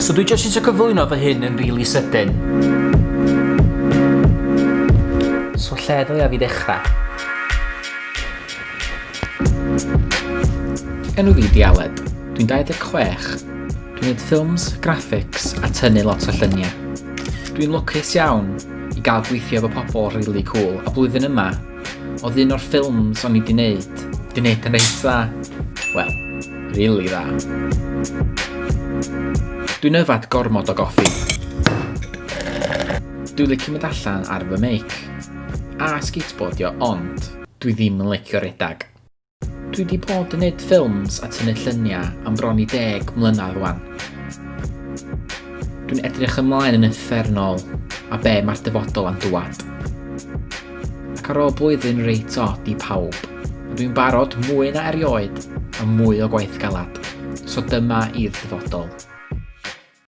So dwi jyst eisiau cyflwyno fy hyn yn rili sydyn. So lle ddylia fi ddechrau? Enw fi 'di Aled. Dwi'n 26. Dwi'n neud ffilms, graphics a tynnu lot o lluniau. Dwi'n lwcus iawn i gael gweithio efo pobl rili cŵl a blwyddyn yma oedd un o'r ffilms o'n i 'di neud 'di neud yn reit dda. Wel, rili dda. Dwi'n yfad gormod o goffi. Dwi'n licio mynd allan ar fy meic a skateboardio ond dwi ddim yn licio redag. Dwi 'di bod yn neud ffilms a tynnu llunia am bron i deg mlynadd wan. Dwi'n edrych ymlaen yn uffernol a be mae'r dyfodol am dwad. Ac ar ôl blwyddyn reit od i pawb, dwi'n barod mwy na erioed am mwy o gwaith galad. So dyma i'r dyfodol.